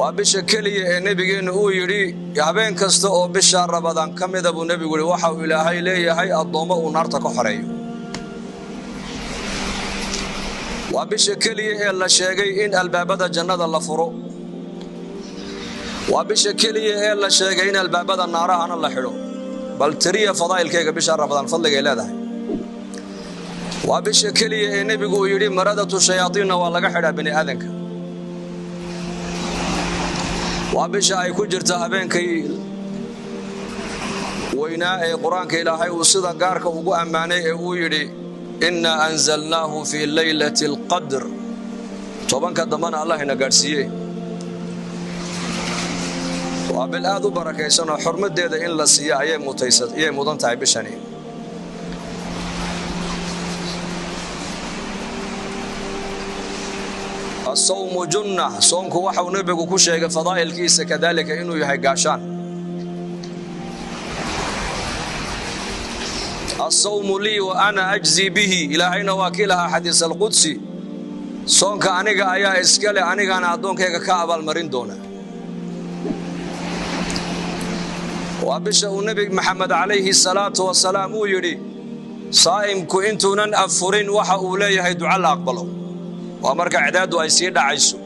Waa bisha keliya ee Nebigeennu uu yidhi habeen kasta oo bisha Rabadaan ka mida buu Nebigu yidhi waxa uu Ilaahay leeyahay addoommo uu naarta ka xoreeyo. Waa bisha keliya ee la sheegay in albaabada jannada la furo. Waa bisha keliya ee la sheegay in albaabada naarahana la xidho. Bal tiriya fadaa'ilkayga bisha Rabadaan fadligay leedahay. Waa bisha keliya ee Nebigu uu yidhi maradatu shayaadiinna waa laga xidhaa bini aadanka. Waa bisha ay ku jirta habeenkay weynaa ee Qur-aanka Ilaahay uu sida gaarka ugu ammaanay ee uu yidhi innaa anzalnaahu fii laylati alqadr. 10-ka dambena Allah ina gaadhsiiye. Waa bil aad u barakaysanoo xurmadeeda in la siiya ayay mudan tahay bishani. Asawmu junna, soonku waxau Nebigu ku sheegay fadaa'ilkiisa kadalika inuu yahay gaashaan. Asawmu lii wa ana ajzii bihi, Ilaahayna waa kii lahaa xadiis alqudsi, soonka aniga ayaa iska leh, anigaana addoonkayga ka abaalmarin doona. Waa bisha uu Nebi Maxamed calayhi salaatu wasalaam uu yidhi saa'imku intuunan afurin waxa uu leeyahay duca la aqbalo. Waa marka cadaaddu ay sii dhacayso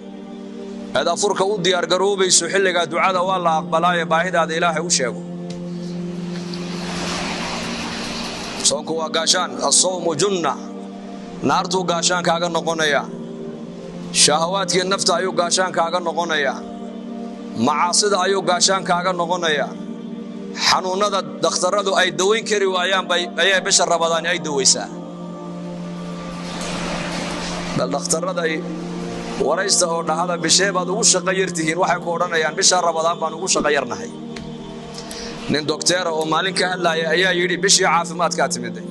eed afurka u diyaargaroobayso, xilligaa ducada waa la aqbalaaye baahidaada Ilaahay u sheego. Soonku waa gaashaan, asawmu junna, naartuu gaashaan kaaga noqonayaa, shahawaadkii nafta ayuu gaashaan kaaga noqonayaa, macaasida ayuu gaashaan kaaga noqonayaa, xanuunnada dakhtarradu ay dawayn kari waayaan ayaa bisha Rabadaani ay dawaysaa. Bal dhakhtarraday waraysta oo dhahada bishee baad ugu shaqo yartihiin, waxay ku odhanayaan bisha Rabadaan baan ugu shaqo yarnahay. Nin dokteera oo maalin ka hadlaaya ayaa yidhi bishii caafimaadkaa timiday.